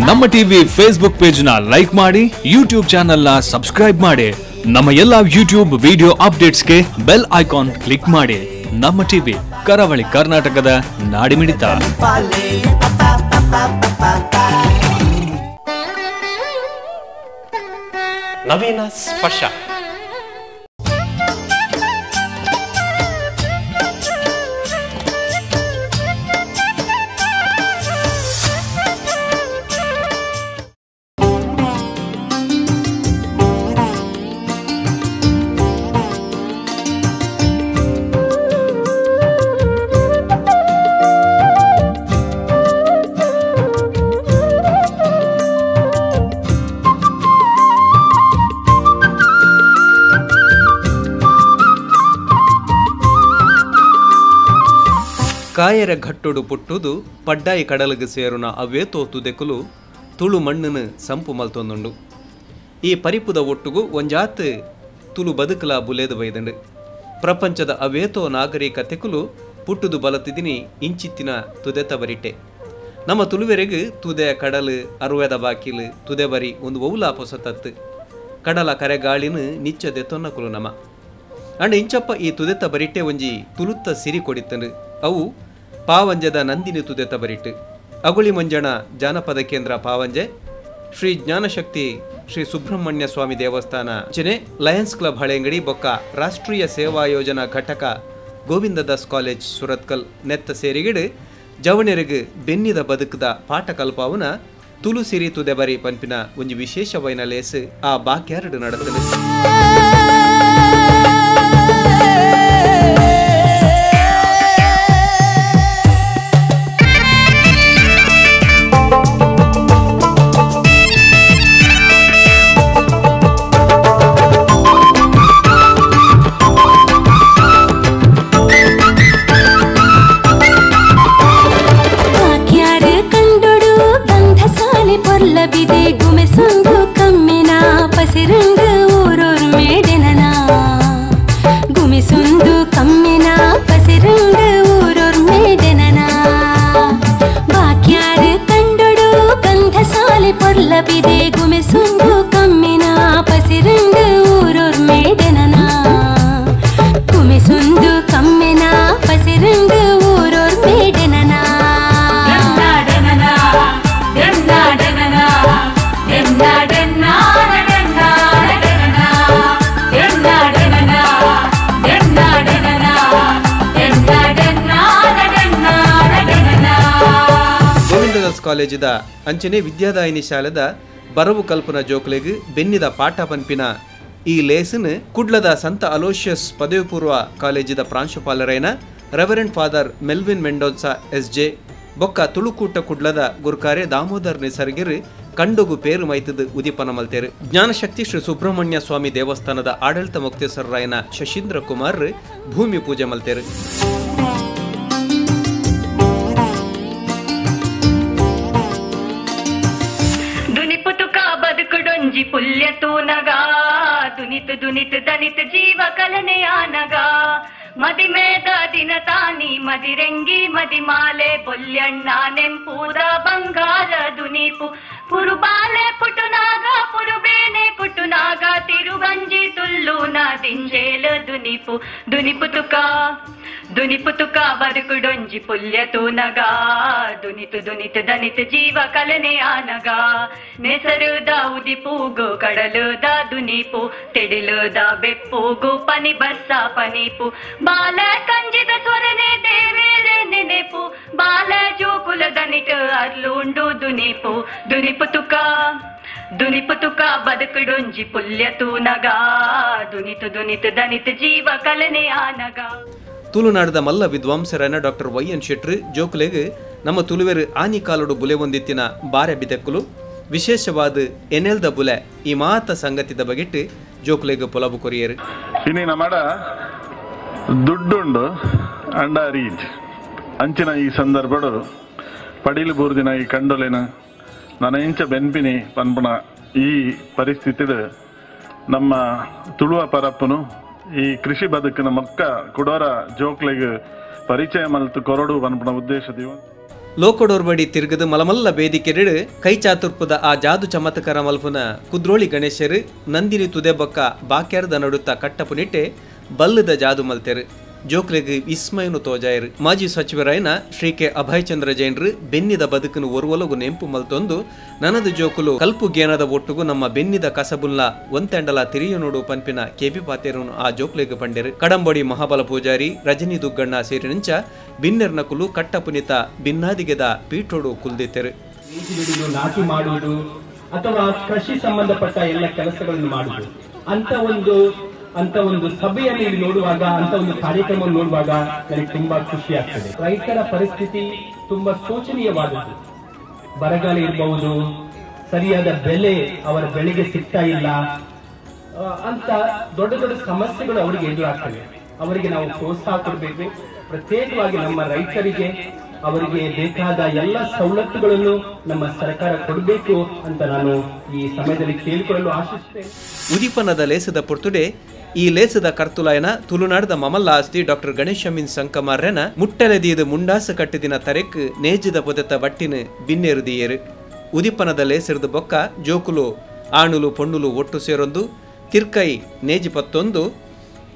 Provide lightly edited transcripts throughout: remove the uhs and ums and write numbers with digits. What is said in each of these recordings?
ನಮ್ಮ TV Facebook page ನ like ಮಾಡಿ, ಯೂಟ್ಯೂಬ್ ಚಾನೆಲ್ ನ ಸಬ್ಸ್ಕ್ರೈಬ್ ಮಾಡಿ, ನಮ್ಮ ಎಲ್ಲಾ ಯೂಟ್ಯೂಬ್ ವಿಡಿಯೋ ಅಪ್ಡೇಟ್ಸ್ಗೆ ಬೆಲ್ ಐಕಾನ್ ಕ್ಲಿಕ್ ಮಾಡಿ. ನಮ್ಮ ಟಿವಿ ಕರಾವಳಿ ಕರ್ನಾಟಕದ ನಾಡಿಮಿಡಿತ. ನವೀನ ಸ್ಪರ್ಶ. ಕಾಯರ ಘಟ್ಟೊಡು ಪುಟ್ಟುದು ಪಡ್ಡಾಯಿ ಕಡಲಗು ಸೇರುನ ಅವ್ವೇತೋ ತುದೆಕುಲು ತುಳು ಮಣ್ಣುನು ಸಂಪು ಮಲ್ತೊಂದುಂಡು. ಈ ಪರಿಪುದ ಒಟ್ಟುಗು ಒಂಜಾತ್ ತುಳು ಬದುಕಲ ಬುಲೇದು ಬೈದಂಡು. ಪ್ರಪಂಚದ ಅವೇತೋ ನಾಗರಿಕತೆಕುಲು ಪುಟ್ಟುದು ಬಲತಿದಿನಿ ಇಂಚಿತ್ತಿನ ತುದೆತ ಬರಿಟೆ. ನಮ್ಮ ತುಳುವೆರೆಗು ತುದೆ ಕಡಲು ಅರುವೆದ ಬಾಕಿಲು ತುದೆ ಬರಿ ಒಂದು ಒವುಲಾ ಪೊಸತತ್ತು ಕಡಲ ಕರೆಗಾಳಿನ ನಿಚ್ಚ ದೆತೊನ್ನಕುಲು ನಮ. ಅಂಡ ಇಂಚಪ್ಪ ಈ ತುದೆತ ಬರಿಟೆ ಒಂಜಿ ತುಳುತ್ತ ಸಿರಿ ಕೊಡಿತ್ತಂಡು. ಅವು ಪಾವಂಜದ ನಂದಿನಿ ತುದೆತ ಬರಿಟ್ಟು ಅಗುಳಿ ಮಂಜಣ ಜಾನಪದ ಕೇಂದ್ರ ಪಾವಂಜೆ, ಶ್ರೀ ಜ್ಞಾನಶಕ್ತಿ ಶ್ರೀ ಸುಬ್ರಹ್ಮಣ್ಯ ಸ್ವಾಮಿ ದೇವಸ್ಥಾನ ಅಂಚನೆ ಲಯನ್ಸ್ ಕ್ಲಬ್ ಹಳೆಂಗಡಿ ಬೊಕ್ಕ ರಾಷ್ಟ್ರೀಯ ಸೇವಾ ಯೋಜನಾ ಘಟಕ ಗೋವಿಂದದಾಸ್ ಕಾಲೇಜ್ ಸುರತ್ಕಲ್ ನೆತ್ತ ಸೇರಿಗಿಡು ಜವಣೆರೆಗು ಬೆನ್ನಿದ ಬದುಕದ ಪಾಠ ಕಲ್ಪಾವುನ ತುಳು ಸಿರಿ ತುದೆ ಬರಿ ಪನ್ಪಿನ ಒಂಜಿ ವಿಶೇಷವೈನ ಲೇಸು ಆ ಬಾಕ್ಯಾರಡು ನಡತನು. ಕಾಲೇಜಿದ ಅಂಚನೆ ವಿದ್ಯಾದಾಯಿನಿ ಶಾಲೆದ ಬರವು ಕಲ್ಪನ ಜೋಕ್ಲೆಗ್ ಬೆನ್ನಿದ ಪಾಠ ಪನ್ಪಿನ ಈ ಲೇಸನ್ ಕುಡ್ಲದ ಸಂತ ಅಲೋಷಿಯಸ್ ಪದವಿ ಪೂರ್ವ ಕಾಲೇಜಿದ ಪ್ರಾಂಶುಪಾಲರೈನ reverend father Melvin Mendonsa S J ಬೊಕ್ಕ ತುಳುಕೂಟ ಕುಡ್ಲದ ಗುರ್ಕಾರೆ ದಾಮೋದರ್ ನಿಸರ್ಗಿರ್ ಕಂಡುಗು ಪೇರು ಮೈತದ ಉದೀಪನ ಮಲ್ತೇರು. ಜ್ಞಾನಶಕ್ತಿ ಶ್ರೀ ಸುಬ್ರಹ್ಮಣ್ಯ ಸ್ವಾಮಿ ದೇವಸ್ಥಾನದ ಆಡಳಿತ ಮೊಕ್ತೇಸರರಾಯನ ಶಶೀಂದ್ರ ಕುಮಾರ್ ಭೂಮಿ ಪೂಜೆ ಮಲ್ತೇರು. ಪುಲ್ಯ ತೂನಗ ದುನಿತು ದುನಿತು ದನಿತ ಜೀವ ಕಲನೆಯಾನಗ ಮದಿಮೇದ ದಿನ ತಾನಿ ಮದಿರೆಂಗಿ ಮದಿಮಾಲೆ ಬೊಲ್ಯಣ್ಣ ನೆಂಪೂದ ಬಂಗಾರ ದುನಿಪು ಪುರುಬಾಲೆ ಪುಟುನಾಗ ಪುರುಬೇನೆ ಕುಟುನಾಗ ತಿರುಗಂಜಿ ತುಲ್ಲೂನ ದಿಂಜೇಲ ದುನಿಪು ದುನಿಪು ತುಕ ದುನಿಪು ತುಕ ಬದುಕುಡೊಂಜಿ ಪುಲ್ಯ ತೂನಗ ದುನಿತು ದುನಿತು ದನಿತ ಜೀವ ಕಲನೆಯಾನಗ ನೆಸರುದ ಉದಿಪೂಗು ಕಡಲುದ ದುನಿಪು ತೆಡಿಲುದ ಬೆಪ್ಪೂಗು ಪನಿ ಬಸ್ಸ ಪನಿಪು ಬಾಲ ಕಂಜಿದ ಸ್ವರನೆ ದೇವೇರೆ ನೆನೆಪು ಬಾಲ ಜೋಕುಲ ದನಿಟ ಅರ್ಲುಂಡು ದುನಿಪು ದುನಿಪು ತುಕ ದುನಿಪು ತುಕ ಬದುಕುಡೊಂಜಿ ಪುಲ್ಯ ತೂನಗ ದುನಿತು ದುನಿತು ದನಿತ ಜೀವ ಕಲನೆಯಾನಗ. ತುಳುನಾಡದ ಮಲ್ಲ ವಿದ್ವಾಂಸರಾನ ಡಾಕ್ಟರ್ ವೈ ಎನ್ ಶೆಟ್ರು ಜೋಕುಲೆಗ್ ನಮ್ಮ ತುಳುವೆರು ಆನಿಕಾಲುಡು ಬುಲೆ ಹೊಂದಿತ್ತಿನ ಬಾರೆ ಬಿದಕ್ಕುಲು ವಿಶೇಷವಾದ ಎನೆಲ್ದ ಬುಲೆ ಈ ಮಾತ ಸಂಗತಿದ ಬಗೆಟ್ಟು ಜೋಕುಲೆಗ್ ಪೊಲಬು ಕೊರಿಯರು. ಇನಿ ನಮ್ಮಡ ದುಡ್ಡುಂಡು ಅಂಡ ರೀಜ್ ಅಂಚಿನ ಈ ಸಂದರ್ಭಡು ಪಡಿಲು ಬೂರ್ದಿನ ಈ ಕಂಡೊಲೆನ ನನ್ನ ಇಂಚ ಬೆನ್ಪಿನಿ ಪನ್ಪುನ ಈ ಪರಿಸ್ಥಿತಿಡು ನಮ್ಮ ತುಳುವ ಪರಪ್ಪನು ಈ ಕೃಷಿ ಬದುಕಿನ ಮಕ್ಕ ಕುಡೋರ ಜೋಕ್ಲೆಗ್ ಪರಿಚಯ ಮಲ್ತು ಕೊರಡು ಪನ್ಪುನ ಉದ್ದೇಶ ದಿವ. ಲೋಕಡೋರ್ಬಡಿ ತಿರುಗದು ಮಲಮಲ್ಲ ಬೇದಿಕೆರೆಡು ಕೈ ಚಾತುರ್ಪದ ಆ ಜಾದು ಚಮತ್ಕಾರ ಮಲ್ಪುನ ಕುದ್ರೋಳಿ ಗಣೇಶರು ನಂದಿನಿ ತುದೆ ಬೊಕ್ಕ ಬಾಕ್ಯಾರದ ನಡುತ್ತ ಕಟ್ಟಪುನಿಟ್ಟೆ ಬಲ್ಲದ ಜಾದು ಮಲ್ತೆರು. ಜೋಕ್ಲೆಗ್ ವಿಸ್ಮಯನು ತೋಜಾಯರು. ಮಾಜಿ ಸಚಿವರಾಯನ ಶ್ರೀ ಕೆ ಅಭಯಚಂದ್ರ ಜೈನರು ಬೆನ್ನಿದ ಬದುಕನ್ನು ಒರುವಲಗು ನೆಂಪು ಮಲ್ತೊಂದು ನನದ ಜೋಕುಲು ಕಲ್ಪು ಗೇನದ ಒಟ್ಟುಗು ನಮ್ಮ ಬೆನ್ನಿದ ಕಸಬುಲ್ಲ ಒಂತೆಂಡಲ ತಿರಿಯು ನೋಡು ಪನ್ಪಿನ ಕೆಬಿ ಪಾತೇರನು ಆ ಜೋಕ್ಲೆಗ್ ಪಂಡೆರು. ಕಡಂಬಡಿ ಮಹಾಬಲ ಪೂಜಾರಿ ರಜನಿ ದುಗ್ಗಣ್ಣ ಸೇರಿನಂಚ ಬಿನ್ನೆರ್ನಕುಲು ಕಟ್ಟಪುನಿತ ಬಿನ್ನಾದಿಗೆದ ಪೀಠೋಡು ಕುಲ್ದಿತ್ತೆರು. ನಾಟಿ ಮಾಡುವುದು ಅಥವಾ ಕೃಷಿ ಸಂಬಂಧಪಟ್ಟ ಎಲ್ಲ ಕೆಲಸಗಳನ್ನು ಮಾಡುವುದು ಅಂತ ಒಂದು ಸಭೆಯನ್ನು ಇಲ್ಲಿ ನೋಡುವಾಗ, ಅಂತ ಒಂದು ಕಾರ್ಯಕ್ರಮವನ್ನು ನೋಡುವಾಗ ನನಗೆ ತುಂಬಾ ಖುಷಿ ಆಗ್ತದೆ. ರೈತರ ಪರಿಸ್ಥಿತಿ ತುಂಬಾ ಶೋಚನೀಯವಾದದ್ದು. ಬರಗಾಲ ಇರಬಹುದು, ಸರಿಯಾದ ಬೆಲೆ ಅವರ ಬೆಳೆಗೆ ಸಿಗ್ತಾ ಇಲ್ಲ ಅಂತ ದೊಡ್ಡ ದೊಡ್ಡ ಸಮಸ್ಯೆಗಳು ಅವರಿಗೆ ಎದುರಾಗ್ತವೆ. ಅವರಿಗೆ ನಾವು ಪ್ರೋತ್ಸಾಹ ಕೊಡಬೇಕು. ಪ್ರತ್ಯೇಕವಾಗಿ ನಮ್ಮ ರೈತರಿಗೆ ಅವರಿಗೆ ಬೇಕಾದ ಎಲ್ಲ ಸವಲತ್ತುಗಳನ್ನು ನಮ್ಮ ಸರ್ಕಾರ ಕೊಡಬೇಕು ಅಂತ ನಾನು ಈ ಸಮಯದಲ್ಲಿ ಕೇಳಿಕೊಳ್ಳಲು ಆಶಿಸುತ್ತೇನೆ. ಉದೀಪನದ ಲೇಸದ ಪೊರ್ತುಡೆ ಈ ಲೇಸದ ಕರ್ತುಲಾಯನ ತುಳುನಾಡದ ಮಮಲ್ಲ ಆಸ್ತಿ ಡಾಕ್ಟರ್ ಗಣೇಶ ಅಮೀನ್ ಸಂಕಮಾರ್ಯನ ಮುಟ್ಟಲೆದೀದು ಮುಂಡಾಸ ಕಟ್ಟಿದಿನ ತರೆಕ್ ನೇಜಿದ ಪೊದೆತ ಬಟ್ಟಿನ ಬಿನ್ನೆರುದಿಯೇರು. ಉದೀಪನದ ಲೇಸರದ ಬೊಕ್ಕ ಜೋಕುಲು ಆಣುಲು ಪೊಣ್ಣುಲು ಒಟ್ಟು ಸೇರೊಂದು ತಿರ್ಕೈ ನೇಜಿ ಪತ್ತೊಂದು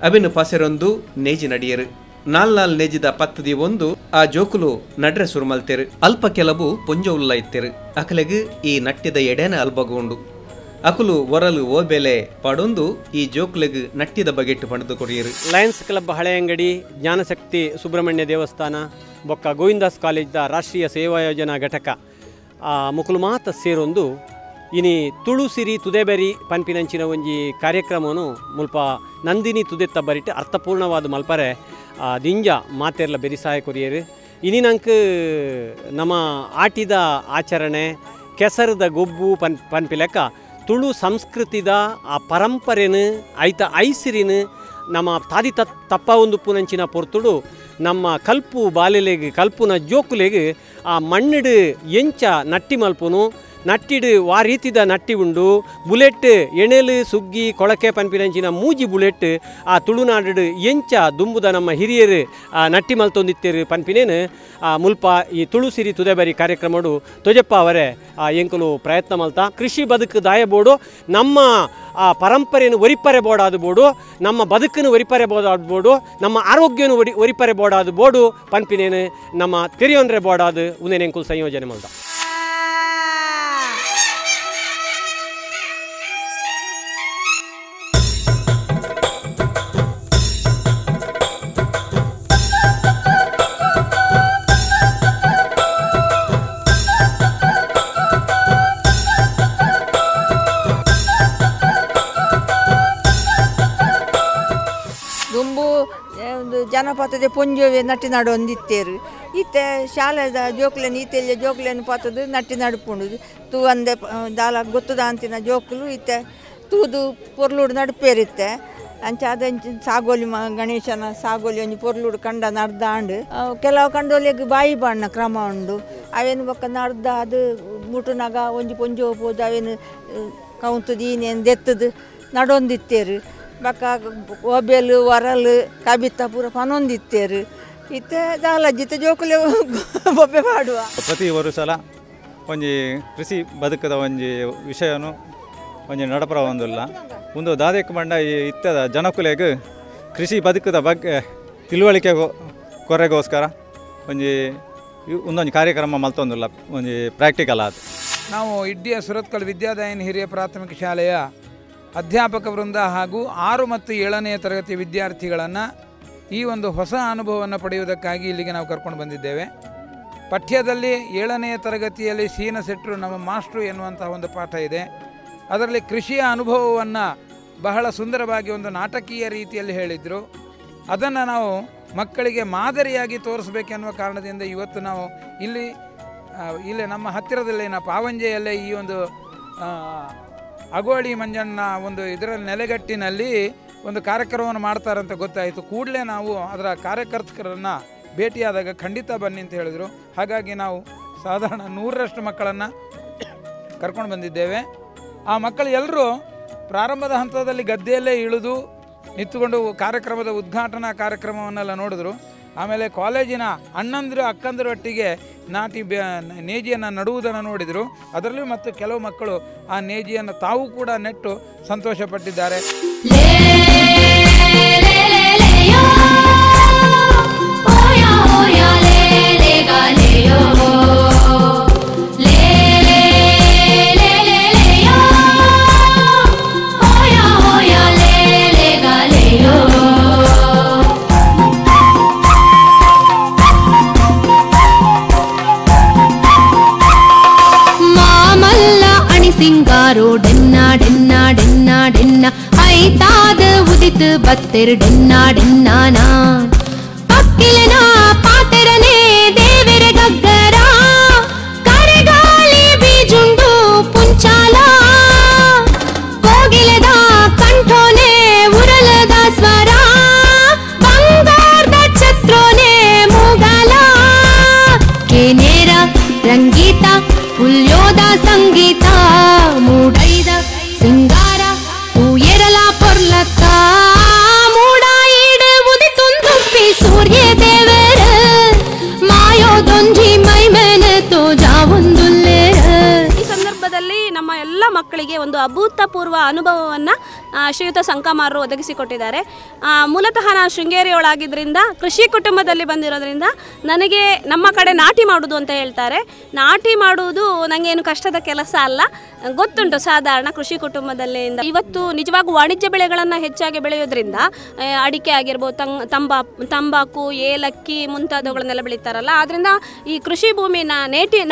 ಅಬಿನ ಪಸೆರೊಂದು ನೇಜಿ ನಡಿಯರು. ನಾಲ್ ನೇಜಿದ ಪತ್ತದಿ ಒಂದು ಆ ಜೋಕುಲು ನಡ್ರೆ ಸುರುಮಲ್ತೆರು. ಅಲ್ಪ ಕೆಲವು ಪೊಂಜವುಲ್ಲ ಇತ್ತೆರು. ಅಕಲೆಗ್ ಈ ನಟ್ಟಿದ ಎಡೆನ ಅಲ್ಬಗೊಂಡು ಅಕುಲು ಒರಲು ಓಬೆಲೆ ಪಾಡೊಂದು ಈ ಜೋಕುಲೆಗ್ ನಟ್ಟಿದ ಬಗೆಟ್ಟು ಪಡೆದು ಕೊಡಿಯರು. ಲಯನ್ಸ್ ಕ್ಲಬ್ ಹಳೆಯಂಗಡಿ, ಜ್ಞಾನಶಕ್ತಿ ಸುಬ್ರಹ್ಮಣ್ಯ ದೇವಸ್ಥಾನ ಬೊಕ್ಕ ಗೋವಿಂದಾಸ್ ಕಾಲೇಜ್ದ ರಾಷ್ಟ್ರೀಯ ಸೇವಾ ಯೋಜನಾ ಘಟಕ ಮುಕುಲು ಮಾತ ಸೇರೊಂದು ಇನಿ ತುಳುಸಿರಿ ತುದೆಬೆರಿ ಪನ್ಪಿನಂಚಿನ ಒಂಜಿ ಕಾರ್ಯಕ್ರಮವನ್ನು ಮುಲ್ಪ ನಂದಿನಿ ತುದೆತ್ತ ಬರಿಟ್ಟು ಅರ್ಥಪೂರ್ಣವಾದ ಮಲ್ಪರೆ ದಿಂಜ ಮಾತೆರ್ಲ ಬೆರಿಸಾಯ ಕೊರಿಯರು. ಇನಿ ನಂಕ್ ನಮ್ಮ ಆಟಿದ ಆಚರಣೆ ಕೆಸರದ ಗೊಬ್ಬು ಪನ್ಪಿಲೆಕ್ಕ ತುಳು ಸಂಸ್ಕೃತಿದ ಆ ಪರಂಪರೆನು ಐತ ಐಸಿರಿನ ನಮ್ಮ ತಾದಿ ತಪ್ಪ ಒಂದು ಪುನಂಚಿನ ಪೊರ್ತುಡು ನಮ್ಮ ಕಲ್ಪು ಬಾಲೆಲೆಗ್ ಕಲ್ಪುನ ಜೋಕುಲೆಗ್ ಆ ಮಣ್ಣಿಡು ಎಂಚ ನಟ್ಟಿ ಮಲ್ಪುನು ನಟ್ಟಿಡು ವಾ ರೀತಿದ ನಟ್ಟಿ ಉಂಡು ಬುಲೆಟ್ ಎಣೆಲು ಸುಗ್ಗಿ ಕೊಳಕೆ ಪನ್ಪಿನಂಚಿನ ಮೂಜಿ ಬುಲೆಟ್ ಆ ತುಳುನಾಡು ಎಂಚ ದುಂಬುದ ನಮ್ಮ ಹಿರಿಯರು ಆ ನಟ್ಟಿ ಮಲ್ತೊಂದಿತ್ತೇರು ಪನ್ಪಿನೇನು ಆ ಮುಲ್ಪ ಈ ತುಳುಸಿರಿ ತುದೆಬರಿ ಕಾರ್ಯಕ್ರಮಡು ತೊಜಪ್ಪ ಅವರೇ ಆ ಎಂಕುಲು ಪ್ರಯತ್ನ ಮಲ್ತ ಕೃಷಿ ಬದುಕು ದಾಯಬೋಡು ನಮ್ಮ ಆ ಪರಂಪರೆಯನ್ನು ಒರಿಪರೆ ಬೋಡಾದ ಬೋಡು ನಮ್ಮ ಬದುಕನ್ನು ಒರಿಪರೆ ಬೋಡಾದ ಬೋಡು ನಮ್ಮ ಆರೋಗ್ಯನು ಒರಿಪರೆ ಬೋಡಾದ ಬೋಡು ಪನ್ಪಿನೇನು ನಮ್ಮ ತೆರಿಯೊಂದ್ರೆ ಬೋಡಾದ ಉಂದೇನೆಂಕುಲು ಸಂಯೋಜನೆ ಮಲ್ತ. ಜನಪದದ ಪೊಂಜೋವೆ ನಟ್ಟಿ ನಾಡು ಒಂದಿತ್ತೇರು ಇತ್ತೆ ಶಾಲೆದ ಜೋಕ್ಲೆನ್ ಈತೆಲ್ಲ ಜೋಕ್ಲೆನ್ ಪತದು ನಟ್ಟಿ ನಡುಪುಂಡು ತೂವಂದೆ ದಾಲ ಗೊತ್ತದ ಅಂತಿನ ಜೋಕುಲು ಇತ್ತೆ ತೂದು ಪೊರ್ಲುಡು ನಡುಪೇರಿತ್ತೆ ಅಂಚ ಅದಂಚ ಸಾಗೋಲಿ ಗಣೇಶನ ಸಾಗೋಲಿ ಒಂಜಿ ಪೊರ್ಲುಡು ಕಂಡ ನಡ್ದಾಂಡು ಕೆಲವು ಕಂಡೋಲಿಗೆ ಬಾಯಿ ಬಾಣ್ಣ ಕ್ರಮ ಉಂಡು ಅವೇನು ಬೊಕ್ಕ ನಡ್ದ ಅದು ಮುಟುನಾಗ ಒಂಜಿ ಪೊಂಜೋ ಪೋದು ಅವೇನು ಕೌಂತದು ಈನೇನು ದೆತ್ತದು ನಡೊಂದಿತ್ತೇರು ಬೊಕ್ಕ ಒಬೆಲು ಒರಲು ಕಬಿತ ಪೂರ ಪನೊಂದಿತ್ತೇರು ಇತ್ತೆ ದಾಲಜ್ಜಿತ್ತೆ ಜೋಕುಲೆ ಬೊಬ್ಬೆ ಪಾಡುವ. ಪ್ರತಿ ವರ್ಷ ಒಂಜಿ ಕೃಷಿ ಬದುಕದ ಒಂಜಿ ವಿಷಯನು ಒಂಜಿ ನಡಪರ ಒಂದುಲ್ಲ ಒಂದು ದಾದೆಕ್ ಮಂಡ ಈ ಇತ್ತದ ಜನಕುಲೆಗ್ ಕೃಷಿ ಬದುಕದ ಬಗ್ಗೆ ತಿಳುವಳಿಕೆ ಕೊರೆಗೋಸ್ಕರ ಒಂಜಿ ಒಂದೊಂದು ಕಾರ್ಯಕ್ರಮ ಮಲ್ತೊಂದುಲ್ಲ ಒಂಜಿ ಪ್ರಾಕ್ಟಿಕಲ್ ಆದ. ನಾವು ಇಡ್ಡಿಯ ಸುರತ್ಕಲ್ ವಿದ್ಯಾದಾಯಿನಿ ಹಿರಿಯ ಪ್ರಾಥಮಿಕ ಶಾಲೆಯ ಅಧ್ಯಾಪಕ ವೃಂದ ಹಾಗೂ 6 ಮತ್ತು 7ನೇ ತರಗತಿ ವಿದ್ಯಾರ್ಥಿಗಳನ್ನು ಈ ಒಂದು ಹೊಸ ಅನುಭವವನ್ನು ಪಡೆಯುವುದಕ್ಕಾಗಿ ಇಲ್ಲಿಗೆ ನಾವು ಕರ್ಕೊಂಡು ಬಂದಿದ್ದೇವೆ. ಪಠ್ಯದಲ್ಲಿ 7ನೇ ತರಗತಿಯಲ್ಲಿ ಸೀನ ಸೆಟ್ರು ನಮ್ಮ ಮಾಸ್ಟ್ರು ಎನ್ನುವಂತಹ ಒಂದು ಪಾಠ ಇದೆ. ಅದರಲ್ಲಿ ಕೃಷಿಯ ಅನುಭವವನ್ನು ಬಹಳ ಸುಂದರವಾಗಿ ಒಂದು ನಾಟಕೀಯ ರೀತಿಯಲ್ಲಿ ಹೇಳಿದರು. ಅದನ್ನು ನಾವು ಮಕ್ಕಳಿಗೆ ಮಾದರಿಯಾಗಿ ತೋರಿಸಬೇಕೆನ್ನುವ ಕಾರಣದಿಂದ ಇವತ್ತು ನಾವು ಇಲ್ಲಿ ಇಲ್ಲಿ ನಮ್ಮ ಹತ್ತಿರದಲ್ಲೇ ಪಾವಂಜೆಯಲ್ಲೇ ಈ ಒಂದು ಅಗೋಳಿ ಮಂಜಣ್ಣ ಒಂದು ಇದರ ನೆಲೆಗಟ್ಟಿನಲ್ಲಿ ಒಂದು ಕಾರ್ಯಕ್ರಮವನ್ನು ಮಾಡ್ತಾರಂತ ಗೊತ್ತಾಯಿತು. ಕೂಡಲೇ ನಾವು ಅದರ ಕಾರ್ಯಕರ್ತರನ್ನು ಭೇಟಿಯಾದಾಗ ಖಂಡಿತ ಬನ್ನಿ ಅಂತ ಹೇಳಿದರು. ಹಾಗಾಗಿ ನಾವು ಸಾಧಾರಣ 100ರಷ್ಟು ಮಕ್ಕಳನ್ನು ಕರ್ಕೊಂಡು ಬಂದಿದ್ದೇವೆ. ಆ ಮಕ್ಕಳು ಎಲ್ಲರೂ ಪ್ರಾರಂಭದ ಹಂತದಲ್ಲಿ ಗದ್ದೆಯಲ್ಲೇ ಇಳಿದು ನಿಂತುಕೊಂಡು ಕಾರ್ಯಕ್ರಮದ ಉದ್ಘಾಟನಾ ಕಾರ್ಯಕ್ರಮವನ್ನೆಲ್ಲ ನೋಡಿದ್ರು. ಆಮೇಲೆ ಕಾಲೇಜಿನ ಅಣ್ಣಂದಿರು ಅಕ್ಕಂದಿರೊಟ್ಟಿಗೆ ನಾಟಿ ನೇಜಿಯನ್ನು ನಡುವುದನ್ನು ನೋಡಿದರು. ಅದರಲ್ಲೂ ಮತ್ತು ಕೆಲವು ಮಕ್ಕಳು ಆ ನೇಜಿಯನ್ನು ತಾವು ಕೂಡ ನೆಟ್ಟು ಸಂತೋಷಪಟ್ಟಿದ್ದಾರೆ. ಸಿಂಗಾರೋ ಡೆನ್ನ ಡೆನ್ನ ಡೆನ್ನ ಡೆನ್ನ ಐತಾದ ಉದಿತು ಬತ್ತೆರು ಡೆನ್ನ ಡೆನ್ನ ನಾನ್ ಪಕ್ಕಿಲನ ಪಾತೆರನೆ ದೇವೆರ ಗಗ್ಗರ ಕರೆಗಾಲಿ ಬೀಜುಂಡು ಪುಂಚಾಲ ಕೋಗಿಲದ ಕಂಠೋನೆ ಉರಲದ ಸ್ವರ ಬಂಗಾರದ ಛತ್ರೋನೆ ಮೂಗಲ ಕೇನೇರ ರಂಗೀತ ಪುಲ್ಯೋದ ಸಂಗೀತ ಮೂಡೈದ ಸಿಂಗಾರ ತೂಯೆರಲ ಪೊರ್ಲತ್ತ ಮೂಡಾಯಿಡು ಉದಿತುಂದುಪ್ಪಿ ಸೂರ್ಯ ದೇವರ ಮಾಯೋದೊಂಜಿ ಮೈಮೇನೆ ತೋಜಾವೊಂದುಲ್ಲೇರ. ಈ ಸಂದರ್ಭದಲ್ಲಿ ನಮ್ಮ ಎಲ್ಲ ಮಕ್ಕಳಿಗೆ ಒಂದು ಅಭೂತಪೂರ್ವ ಅನುಭವವನ್ನು ಶ್ರೀಯುತ ಸಂಕಮಾರರು ಒದಗಿಸಿಕೊಟ್ಟಿದ್ದಾರೆ. ಮೂಲತಃ ನಾನು ಶೃಂಗೇರಿಯೊಳಾಗಿದ್ದರಿಂದ ಕೃಷಿ ಕುಟುಂಬದಲ್ಲಿ ಬಂದಿರೋದ್ರಿಂದ ನನಗೆ ನಮ್ಮ ಕಡೆ ನಾಟಿ ಮಾಡೋದು ಅಂತ ಹೇಳ್ತಾರೆ. ನಾಟಿ ಮಾಡುವುದು ನನಗೇನು ಕಷ್ಟದ ಕೆಲಸ ಅಲ್ಲ, ಗೊತ್ತುಂಟು ಸಾಧಾರಣ ಕೃಷಿ ಕುಟುಂಬದಲ್ಲಿ. ಇವತ್ತು ನಿಜವಾಗೂ ವಾಣಿಜ್ಯ ಬೆಳೆಗಳನ್ನು ಹೆಚ್ಚಾಗಿ ಬೆಳೆಯೋದ್ರಿಂದ ಅಡಿಕೆ ಆಗಿರ್ಬೋದು, ತಂಬಾಕು, ಏಲಕ್ಕಿ ಮುಂತಾದವುಗಳನ್ನೆಲ್ಲ ಬೆಳೀತಾರಲ್ಲ, ಆದ್ದರಿಂದ ಈ ಕೃಷಿ ಭೂಮಿನ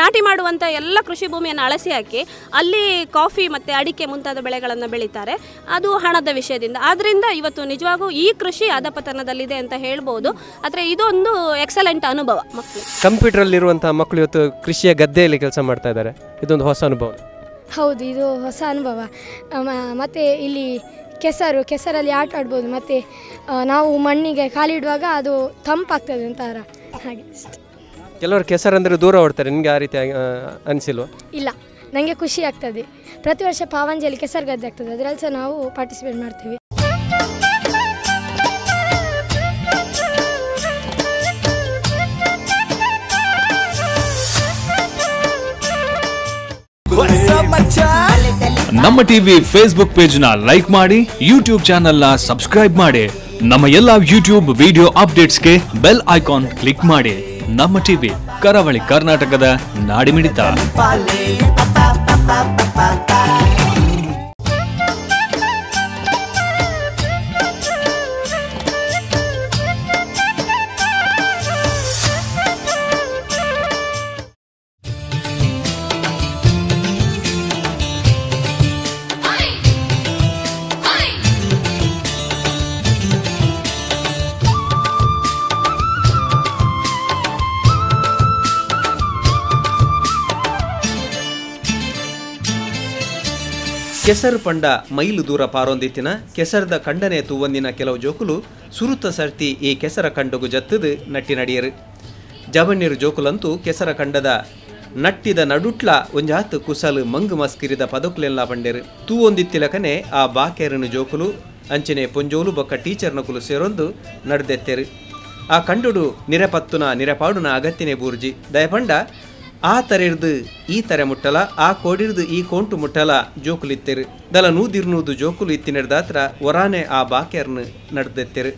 ನಾಟಿ ಮಾಡುವಂಥ ಎಲ್ಲ ಕೃಷಿ ಭೂಮಿಯನ್ನು ಅಳಸಿ ಹಾಕಿ ಅಲ್ಲಿ ಕಾಫಿ ಮತ್ತು ಅಡಿಕೆ ಮುಂತಾದ ಬೆಳೆಗಳನ್ನು ಬೆಳೀತಾರೆ. ಅದು ಹಣದ ವಿಷಯದಿಂದ. ಆದ್ದರಿಂದ ಇವತ್ತು ನಿಜವಾಗೂ ಈ ಕೃಷಿ ಅಧಪತನದಲ್ಲಿದೆ ಅಂತ ಹೇಳ್ಬೋದು. ಆದರೆ ಇದೊಂದು ಎಕ್ಸಲೆಂಟ್ ಅನುಭವ. ಮಕ್ಕಳು ಕಂಪ್ಯೂಟರಲ್ಲಿರುವಂತಹ ಮಕ್ಕಳು ಇವತ್ತು ಕೃಷಿಯ ಗದ್ದೆಯಲ್ಲಿ ಕೆಲಸ ಮಾಡ್ತಾ ಇದ್ದಾರೆ. ಇದೊಂದು ಹೊಸ ಅನುಭವ. ಹೌದು, ಇದು ಹೊಸ ಅನುಭವ. ಮತ್ತು ಇಲ್ಲಿ ಕೆಸರಲ್ಲಿ ಆಟ ಆಡ್ಬೋದು. ಮತ್ತು ನಾವು ಮಣ್ಣಿಗೆ ಕಾಲಿಡುವಾಗ ಅದು ತಂಪಾಗ್ತದೆ ಅಂತಾರ ಹಾಗೆ. ಕೆಲವರು ಕೆಸರಂದರೆ ದೂರ ಓಡ್ತಾರೆ, ನಿಮಗೆ ಆ ರೀತಿ ಅನಿಸಿಲ್ವಾ? ಇಲ್ಲ, ನನಗೆ ಖುಷಿ ಆಗ್ತದೆ. ಪ್ರತಿ ವರ್ಷ ಪಾವಂಜೆಯಲ್ಲಿ ಕೆಸರು ಗದ್ದೆ ಆಗ್ತದೆ, ಅದರಲ್ಲಿ ಸಹ ನಾವು ಪಾರ್ಟಿಸಿಪೇಟ್ ಮಾಡ್ತೀವಿ. ನಮ್ಮ ಟಿವಿ ಫೇಸ್ಬುಕ್ ಪೇಜ್ ನ ಲೈಕ್ ಮಾಡಿ, ಯೂಟ್ಯೂಬ್ ಚಾನೆಲ್ ನ ಸಬ್ಸ್ಕ್ರೈಬ್ ಮಾಡಿ, ನಮ್ಮ ಎಲ್ಲಾ ಯೂಟ್ಯೂಬ್ ವಿಡಿಯೋ ಅಪ್ಡೇಟ್ಸ್ಗೆ ಬೆಲ್ ಐಕಾನ್ ಕ್ಲಿಕ್ ಮಾಡಿ. ನಮ್ಮ ಟಿವಿ ಕರಾವಳಿ ಕರ್ನಾಟಕದ ನಾಡಿಮಿಡಿತ. ಕೆಸರು ಪಂಡ ಮೈಲು ದೂರ ಪಾರೊಂದಿತ್ತಿನ ಕೆಸರದ ಕಂಡನೆ ತೂವಂದಿನ ಕೆಲವು ಜೋಕುಲು ಸುರುತ ಸರ್ತಿ ಈ ಕೆಸರ ಕಂಡಗು ಜತ್ತದು ನಟ್ಟಿ ನಡಿಯರು. ಜವಣ್ಣೀರು ಜೋಕುಲಂತೂ ಕೆಸರ ಕಂಡದ ನಟ್ಟಿದ ನಡುಟ್ಲ ಒಂಜಾತು ಕುಸಲು ಮಂಗು ಮಸ್ಕಿರಿದ ಪದಕುಲೆಲ್ಲ ಪಂಡೆರು. ತೂವೊಂದಿತ್ತಿಲಕನೆ ಆ ಬಾಕೆರನು ಜೋಕುಲು ಅಂಚನೆ ಪೊಂಜೋಲು ಬೊಕ್ಕ ಟೀಚರ್ನಕುಲು ಸೇರೊಂದು ನಡೆದೆತ್ತೆರು. ಆ ಕಂಡುಡು ನಿರಪತ್ತುನ ನಿರಪಾಡುನ ಅಗತ್ತಿನೇ ಬೂರ್ಜಿ ದಯಪಂಡ ಆ ತರೆರ್ದು ಈ ತರೆ ಮುಟ್ಟಲ, ಆ ಕೋಡಿರ್ದು ಈ ಕೋಂಟು ಮುಟ್ಟಲ ಜೋಕುಲಿತ್ತೆರು. ದಲ ನೂದಿರ್ನೂದು ಜೋಕುಲು ಇತ್ತಿನೆಡ್ದಾತ್ರ ಒರಾನೆ ಆ ಬಾಕೆರ್ನು ನಡೆದೆತ್ತೆರು.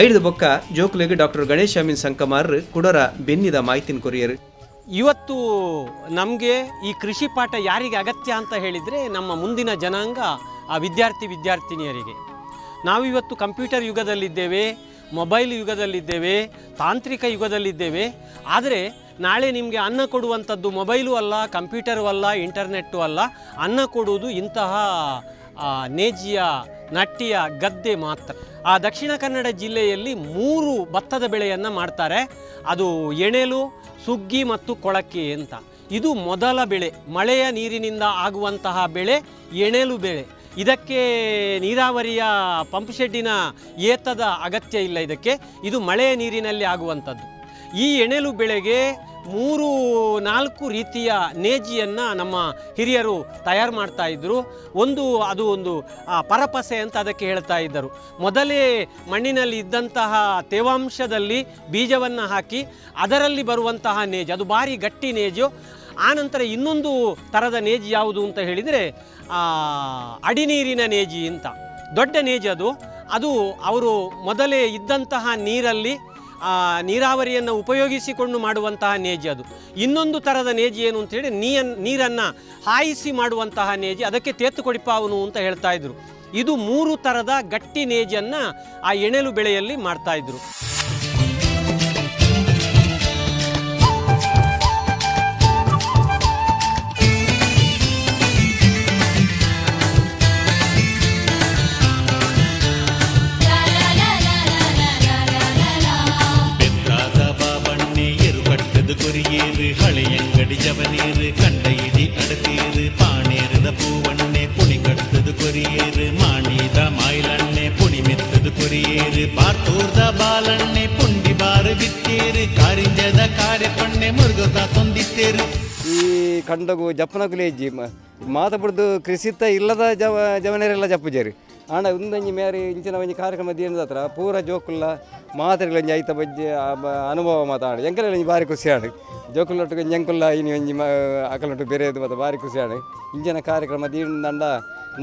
ಐದು ಬೊಕ್ಕ ಜೋಕುಲಿಗೆ ಡಾಕ್ಟರ್ ಗಣೇಶ್ ಅಮೀನ್ ಸಂಕಮಾರ್ ಕುಡರ ಬೆನ್ನಿದ ಮಾಹಿತಿನ ಕೊರಿಯರು. ಇವತ್ತು ನಮಗೆ ಈ ಕೃಷಿ ಪಾಠ ಯಾರಿಗೆ ಅಗತ್ಯ ಅಂತ ಹೇಳಿದರೆ ನಮ್ಮ ಮುಂದಿನ ಜನಾಂಗ, ಆ ವಿದ್ಯಾರ್ಥಿ ವಿದ್ಯಾರ್ಥಿನಿಯರಿಗೆ. ನಾವಿವತ್ತು ಕಂಪ್ಯೂಟರ್ ಯುಗದಲ್ಲಿದ್ದೇವೆ, ಮೊಬೈಲ್ ಯುಗದಲ್ಲಿದ್ದೇವೆ, ತಾಂತ್ರಿಕ ಯುಗದಲ್ಲಿದ್ದೇವೆ. ಆದರೆ ನಾಳೆ ನಿಮಗೆ ಅನ್ನ ಕೊಡುವಂಥದ್ದು ಮೊಬೈಲು ಅಲ್ಲ, ಕಂಪ್ಯೂಟರು ಅಲ್ಲ, ಇಂಟರ್ನೆಟ್ಟು ಅಲ್ಲ. ಅನ್ನ ಕೊಡುವುದು ಇಂತಹ ನೇಜಿಯ ನಟ್ಟಿಯ ಗದ್ದೆ ಮಾತ್ರ. ಆ ದಕ್ಷಿಣ ಕನ್ನಡ ಜಿಲ್ಲೆಯಲ್ಲಿ 3 ಭತ್ತದ ಬೆಳೆಯನ್ನು ಮಾಡ್ತಾರೆ. ಅದು ಎಣೆಲು, ಸುಗ್ಗಿ ಮತ್ತು ಕೊಳಕೆ ಅಂತ. ಇದು ಮೊದಲ ಬೆಳೆ, ಮಳೆಯ ನೀರಿನಿಂದ ಆಗುವಂತಹ ಬೆಳೆ ಎಣೆಲು ಬೆಳೆ. ಇದಕ್ಕೆ ನೀರಾವರಿಯ ಪಂಪ್ ಶೆಡ್ಡಿನ ಏತದ ಅಗತ್ಯ ಇಲ್ಲ. ಇದಕ್ಕೆ ಇದು ಮಳೆಯ ನೀರಿನಲ್ಲಿ ಆಗುವಂಥದ್ದು. ಈ ಎಣೆಲು ಬೆಳೆಗೆ 3-4 ರೀತಿಯ ನೇಜಿಯನ್ನು ನಮ್ಮ ಹಿರಿಯರು ತಯಾರು ಮಾಡ್ತಾ ಇದ್ದರು. ಒಂದು ಅದು ಒಂದು ಪರಪಸೆ ಅಂತ ಅದಕ್ಕೆ ಹೇಳ್ತಾ ಇದ್ದರು. ಮೊದಲೇ ಮಣ್ಣಿನಲ್ಲಿ ಇದ್ದಂತಹ ತೇವಾಂಶದಲ್ಲಿ ಬೀಜವನ್ನು ಹಾಕಿ ಅದರಲ್ಲಿ ಬರುವಂತಹ ನೇಜು, ಅದು ಭಾರಿ ಗಟ್ಟಿ ನೇಜು. ಆನಂತರ ಇನ್ನೊಂದು ಥರದ ನೇಜಿ ಯಾವುದು ಅಂತ ಹೇಳಿದರೆ ಅಡಿನೀರಿನ ನೇಜಿ ಅಂತ, ದೊಡ್ಡ ನೇಜು ಅದು. ಅದು ಅವರು ಮೊದಲೇ ಇದ್ದಂತಹ ನೀರಲ್ಲಿ ನೀರಾವರಿಯನ್ನು ಉಪಯೋಗಿಸಿಕೊಂಡು ಮಾಡುವಂತಹ ನೇಜಿ ಅದು. ಇನ್ನೊಂದು ಥರದ ನೇಜಿ ಏನು ಅಂತೇಳಿ ನೀರನ್ನು ಹಾಯಿಸಿ ಮಾಡುವಂತಹ ನೇಜಿ, ಅದಕ್ಕೆ ತೇತು ಕೊಡಿಪಾವನು ಅಂತ ಹೇಳ್ತಾ ಇದ್ರು. ಇದು 3 ಥರದ ಗಟ್ಟಿ ನೇಜಿಯನ್ನು ಆ ಎಣೆಲು ಬೆಳೆಯಲ್ಲಿ ಮಾಡ್ತಾಯಿದ್ರು. ಕೊರಿಯೇರು ಹಳೆಯಂಗಡಿ ಜವನೀರು ಕಂಡ ಇಡಿ ಅಡತೀರು ಪಾಣೇರದ பூவண்ணே புனி கடுத்தது கொரியேறு மாணித மாயிலண்ணே புனி மெத்தது கொரியேறு பார்த்தூர்த பாலண்ணே ಪುಂಡಿ ಬಾರು ಬಿತ್ತೇರು ಕಾರಿಂಜದ ಕಾರ್ಯಪಣ್ಣೆ ಮುರುಗದ ತೊಂದಿತ್ತೇರು. ಈ ಕಂಡಗು ಜಪ್ಪನಕುಲೇಜಿ ಮಾತ ಬುಡ್ದು ಕೃಷಿತ ಇಲ್ಲದ ಜವನೇರೆಲ್ಲ ಜಪ್ಪುಜೇರು ಆಂಡ ಉಂದೊಂಜಿ ಮೇರೆ ಇಂಚಿನ ಒಂಜಿ ಕಾರ್ಯಕ್ರಮ ದೇನದ ಪೂರ ಜೋಕುಲ್ಲ ಮಾತೆರ್ಗ್ಲ ಐತ ಬಜ್ಜೆ ಅನುಭವ ಮಾತಾಡು ಎಂಕಲ ಒಂಜಿ ಬಾರಿ ಖುಷಿ ಆಡು ಜೋಕುಲ್ಲೊಟ್ಟಿಗೆ ಎಂಕುಲ್ಲ ಇನಿ ಒಂಜಿ ಅಕಲೊಟ್ಟು ಬೇರೆದು ಮಾತ ಬಾರಿ ಖುಷಿ ಆಡು ಇಂಚಿನ ಕಾರ್ಯಕ್ರಮ ದೀಂಡ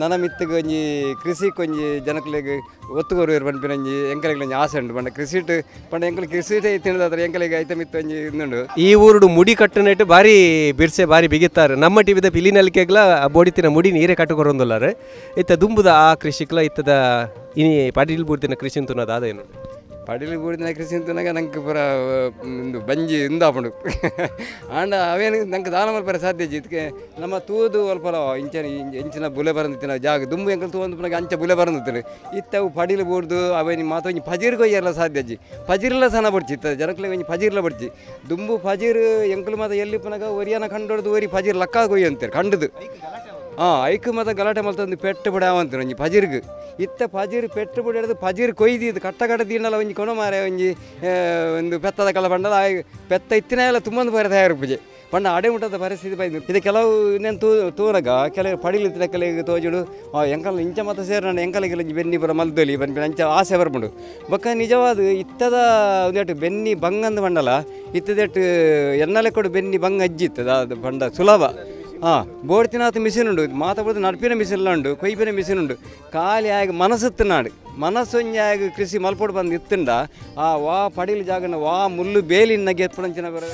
ನನ ಮಿತ್ತಿಗೆ ಒಂಜಿ ಕೃಷಿಗೆ ಒಂಜಿ ಜನಕುಲೆಗ್ ಒತ್ತು ಕೊರುವೆರ್ ಪನ್ಪಿನ ಒಂಜಿ ಎಂಕಲೆಗ್ ಒಂಜಿ ಆಸೆ ಉಂಡು. ಪಂಡ ಕೃಷಿಟ್ ಪಂಡ ಎಂಕುಲು ಕೃಷಿಟೇ ತಿಂದಾದ್ರೆ ಎಂಕಲೆಗ್ ಐತ ಮಿತ್ತು ಒಂಜಿ ಉಂಡು. ಈ ಊರುಡು ಮುಡಿ ಕಟ್ಟುನೆಟ್ ಬಾರಿ ಬಿರ್ಸೆ ಬಾರಿ ಬಿಗಿತ್ತಾರೆ. ನಮ್ಮ ಟಿವಿದ ಪಿಲಿನಲಿಕೆಗ್ಲ ಬೋಡಿತಿನ ಮುಡಿ ನೀರೇ ಕಟ್ಟುಕೊರೊಂದುಲ್ಲಾರೆ. ಇತ್ತ ದುಂಬುದ ಆ ಕೃಷಿಕ್ಲ ಇತ್ತದ ಇನಿ ಪಡಿಲ್ ಬೂರ್ದಿನ ಕೃಷಿ ಅಂತುನದ ಅದೇನು ಪಡಿಲ್ ಬೂರ್ದಿನ ಕೃಷಿ ಅಂತುನಾಗ ನಂಗೆ ಪೂರ ಒಂದು ಬಂಜಿ ಇಂದಾಪುಂಡು. ಆಂಡ ಅವೇನು ನಂಗೆ ದಾನ ಮಲ್ಪರೆ ಸಾಧ್ಯ ಇದಕ್ಕೆ ನಮ್ಮ ತೂದು ಅಲ್ಪಲ ಇಂಚಿನ ಇಂಚಿನ ಬುಲೆ ಬರಂದಿತ್ತಿನ ಜಾಗ ದುಂಬು ಎಂಕಲ್ ತೂವಂದು ಪುನಗ ಅಂಚ ಬುಲೆ ಬರಂದಿತ್ತು. ಇತ್ತವು ಪಡಿಲು ಬೂರ್ದು ಅವೇನು ಮಾತ ಒಂಜಿ ಪಜಿರ್ ಕೊಯ್ಯಲ್ಲ ಸಾಧ್ಯ ಅಜ್ಜಿ ಪಜಿರ್ಲ ಸನ ಬಡ್ಚಿ ಇತ್ತ ಜನಕ್ಲೆ ಒಂಜಿ ಪಜಿರ್ಲ ಬಡ್ಚಿ ದುಂಬು ಪಜಿರ್ ಎಂಕಲು ಮಾತ ಎಲ್ಲಿ ಪುನಗ ಒರಿಯನ ಕಂಡೊಡ್ದು ಒರಿ ಪಜಿರ್ ಲಕ್ಕ ಕೊಯ್ಯ ಅಂತಾರೆ ಕಂಡದು. ಹಾಂ ಐಕ್ ಮಾತ ಗಲಾಟೆ ಮಲ್ತೊಂದು ಪೆಟ್ಟು ಬಿಡಾವಂತ ಒಂಜಿ ಪಜಿರ್ಗ್ ಇತ್ತ ಪಜಿರ್ ಪೆಟ್ಟು ಬಿಡೋದು ಪಜಿರ್ ಕೊಯ್ದಿದ್ದು ಕಟ್ಟ ಕಟ್ಟ ದೀನಲ ಒಂಜಿ ಕೊಣ ಮಾರೆ ಒಂಜಿ ಒಂದು ಪೆತ್ತದ ಕಲ ಪಂಡಲ ಪೆತ್ತ ಇತ್ತಿನ ಎಲ್ಲ ತುಂಬಂದು ಬರ ತಯಾರು ಪೂಜೆ ಪಂಡ ಅಡೆ ಮುಟ್ಟದ ಪರಿಸ್ಥಿತಿ ಬೈದು. ಇದು ಕೆಲವು ಇನ್ನೇನು ತೂನಗ ಕೆಲವು ಪಡಿಲಿತ್ತಿನ ಕೆಲವು ತೋಜುಡು ಎಂಕಲ್ ಇಂಚ ಮಾತ ಸೇರಿ ನಾನು ಎಂಕಲಿಗೆ ಒಂಜಿ ಬೆನ್ನಿ ಪೂರ ಮಲ್ದೊಲಿ ಪನ್ಪಿನ ಅಂಚ ಆಸೆ ಬರ್ಪುಂಡು. ಬೊಕ್ಕ ನಿಜವಾದ ಇತ್ತದ ಒಂದೆಟ್ಟು ಬೆನ್ನಿ ಬಂಗಂದು ಪಂಡಲ ಇತ್ತದೆಟ್ಟು ಎನ್ನಲೆ ಕೊಡು ಬೆನ್ನಿ ಬಂಗ ಅಜ್ಜಿತ್ತದ ಅದು ಪಂಡ ಸುಲಭ. ಹಾಂ ಬೋಡ್ತಿನಾಥ ಮಿಷಿನ್ ಉಂಡು ಮಾತಾಡ್ಬೋದು ನಡ್ಪಿನ ಮಿಷಿನ್ಲ ಉಂಡು ಕೊಯ್ಪಿನ ಮಿಷಿನ್ ಉಂಡು ಖಾಲಿ ಆಗಿ ಮನಸ್ಸತ್ತು ನಾಡು ಮನಸ್ಸೊಂಜಾಗಿ ಕೃಷಿ ಮಲ್ಪೋಡು ಬಂದು ಇತ್ತಂಡ ಆ ವಾ ಪಡಿಲು ಜಾಗನ ವಾ ಮುಳ್ಳು ಬೇಲಿನ ಗೆತ್ಪಡಂಚಿನ ಬರ.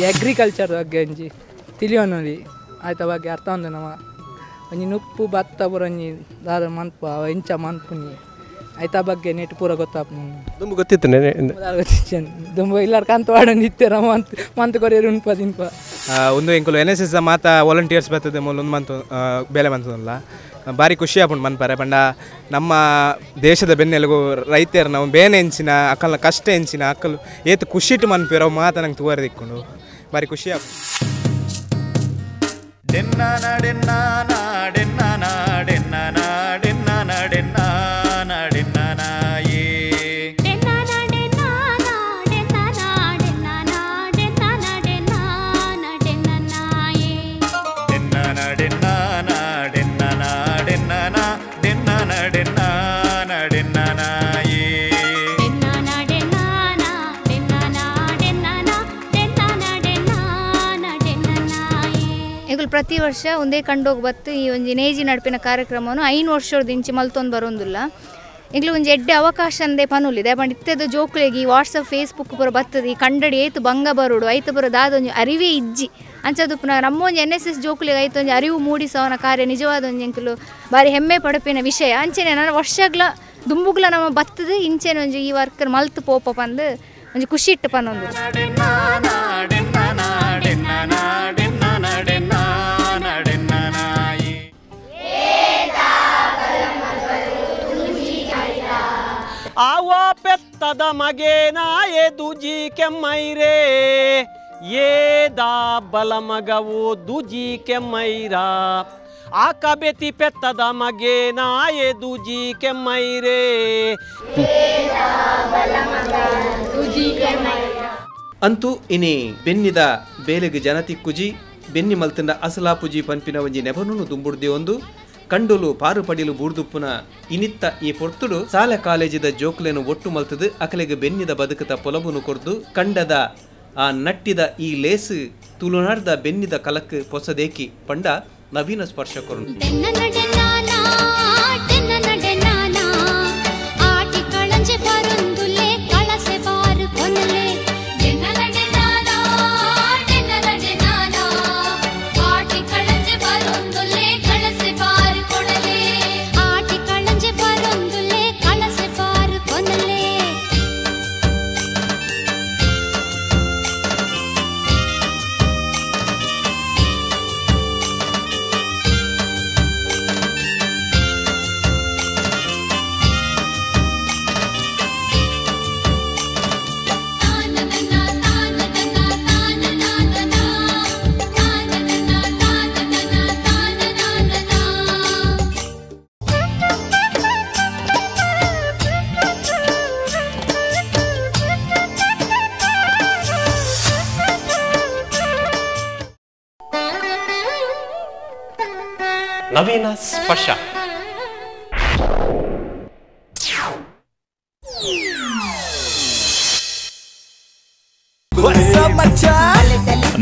ಅಗ್ರಿಕಲ್ಚರ್ ಬಗ್ಗೆ ಒಂಜಿ ತಿಳಿಯೋನೊಲಿ ಆಯ್ತ ಬಗ್ಗೆ ಅರ್ಥ ಉಂಡು. ನಮ್ಮ ಒಂಜಿ ನುಪ್ಪು ಭತ್ತ ಪೂರ ಒಂಜಿ ದಾದ ಮನ್ಪು ಅವ ಇಂಚ ಮನ್ಪುನಿ ಆಯ್ತ ಬಗ್ಗೆ ನೆಟ್ ಪೂರ ಗೊತ್ತಾಪುನು. ದುಂಬು ಗೊತ್ತಿತ್ತು ದುಂಬು ಇಲ್ಲಾರ ಕಂತು ವಾಡೊಂದು ಇತ್ತೆರ ಮಂತ್ ಮಂತ್ ಕೊರಿಯರ್ ಉನ್ಪ ತಿನ್ಪ. ಒಂದು ಎಂಕುಲು ಎನ್ ಎಸ್ ಎಸ್ ಮಾತ ವಾಲಂಟಿಯರ್ಸ್ ಬರ್ತದೆ ಮೂಲ ಒಂದು ಮಂತ್ ಬೇಲೆ ಮಂತದಲ್ಲ ಭಾರಿ ಖುಷಿ ಆಪುಂಡು ಮನ್ಪರೆ. ಪಂಡ ನಮ್ಮ ದೇಶದ ಬೆನ್ನೆಲುಗು ರೈತರು ನಾವು ಬೇನೆ ಹೆಂಚಿನ ಅಕ್ಕಲ್ನ ಕಷ್ಟ ಹೆಂಚಿನ ಅಕ್ಕಲು ಏತು ಖುಷಿಟ್ಟು ಮನ್ಪಿರೋ ಮಾತ ನಂಗೆ ತೂವರೆ ದಿಕ್ಕೊಂಡು ಭಾರಿ ಖುಷಿ ಆಪುಂಡು. ಪ್ರತಿ ವರ್ಷ ಒಂದೇ ಕಂಡೋಗಿ ಬತ್ತು ಈ ಒಂಜಿ ನೇಜಿ ನಡ್ಪಿನ ಕಾರ್ಯಕ್ರಮವನ್ನು 5 ವರ್ಷದ ಇಂಚಿ ಮಲ್ತೊಂದು ಬರೋಂದಿಲ್ಲ. ಎಂಗ್ಲು ಒಂಜಿ ಎಡ್ಡೆ ಅವಕಾಶ ಅಂದೇ ಪನುಲಿದೆ ಪಂಡ ಇತ್ತೆದ ಜೋಕುಲೆಗ್ ಈ ವಾಟ್ಸಪ್ ಫೇಸ್ಬುಕ್ ಪೂರ ಬತ್ತದ ಈ ಕಂಡಡಿ ಏತು ಬಂಗ ಬರೋಡು ಐತ ಪೂರ ದಾದ ಒಂಜಿ ಅರಿವೇ ಇಜ್ಜಿ ಅಂಚದುಪ್ಪುನ ನಮ್ಮ ಒಂಜಿ ಎನ್ ಎಸ್ ಎಸ್ ಜೋಕುಲೆಗ್ ಐತ ಒಂಜಿ ಅರಿವು ಮೂಡಿಸೋನ ಕಾರ್ಯ ನಿಜವಾದ ಒಂಜಿ ಎಂಕುಲು ಬಾರಿ ಹೆಮ್ಮೆ ಪಡಪಿನ ವಿಷಯ. ಅಂಚೆನೆ ನನ್ನ ವರ್ಷಗ್ಲ ದುಂಬುಗ್ಲ ನಮ್ಮ ಬತ್ತದ ಇಂಚೆನೆ ಒಂಜಿ ಈ ವರ್ಕ್ ಮಲ್ತು ಪೋಪ ಪಂದು ಒಂಜಿ ಖುಷಿ ಇಟ್ಟು ಪನ್ನೊಂದು. ಆವೋ ಪೆತ್ತದ ಮಗೇನಾಯೆ ದುಜಿ ಕೆಮ್ಮೈರೇ ಏದಾ ಬಲ ಮಗವೋ ದುಜಿ ಕೆಮ್ಮೈರಾ ಆಕಬೆತಿ ಪೆತ್ತದ ಮಗೇನಾಯೆ ದುಜಿ ಕೆಮ್ಮೈರೇ. ಅಂತೂ ಇನಿ ಬೆನ್ನಿದ ಬೇಲೆಗೆ ಜನತಿಕ್ಕುಜಿ ಬೆನ್ನಿ ಮಲ್ತಂಡ ಅಸಲಾಪುಜಿ ಪನ್ಪಿನ ಒಂಜಿ ನೆಬನುನು ದುಂಬುಡ್ದಿ ಒಂದು ಕಂಡುಲು ಪಾರು ಪಡಿಲು ಬೂರ್ದುಪ್ಪುನ ಇನಿತ್ತ ಈ ಪೊರ್ತುಡು ಸಾಲೆ ಕಾಲೇಜಿದ ಜೋಕ್ಲೆನು ಒಟ್ಟು ಮಲ್ತದು ಅಕಲೆಗೆ ಬೆನ್ನಿದ ಬದುಕುತ ಪೊಲಬುನು ಕೊರ್ದು ಕಂಡದ ಆ ನಟ್ಟಿದ ಈ ಲೇಸು ತುಳುನಾಡ್ದ ಬೆನ್ನಿದ ಕಲಕ್ ಪೊಸದೇಕಿ ಪಂಡ ನವೀನ ಸ್ಪರ್ಶ ಕೊರ್ನು. ನವೀನ ಸ್ಪರ್ಶ.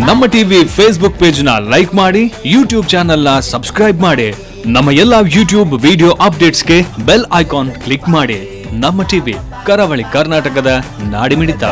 ನಮ್ಮ ಟಿವಿ ಫೇಸ್ಬುಕ್ ಪೇಜ್ ನ ಲೈಕ್ ಮಾಡಿ, ಯೂಟ್ಯೂಬ್ ಚಾನೆಲ್ ನ ಸಬ್ಸ್ಕ್ರೈಬ್ ಮಾಡಿ, ನಮ್ಮ ಎಲ್ಲಾ ಯೂಟ್ಯೂಬ್ ವಿಡಿಯೋ ಅಪ್ಡೇಟ್ಸ್ಗೆ ಬೆಲ್ ಐಕಾನ್ ಕ್ಲಿಕ್ ಮಾಡಿ. ನಮ್ಮ ಟಿವಿ ಕರಾವಳಿ ಕರ್ನಾಟಕದ ನಾಡಿಮಿಡಿತ.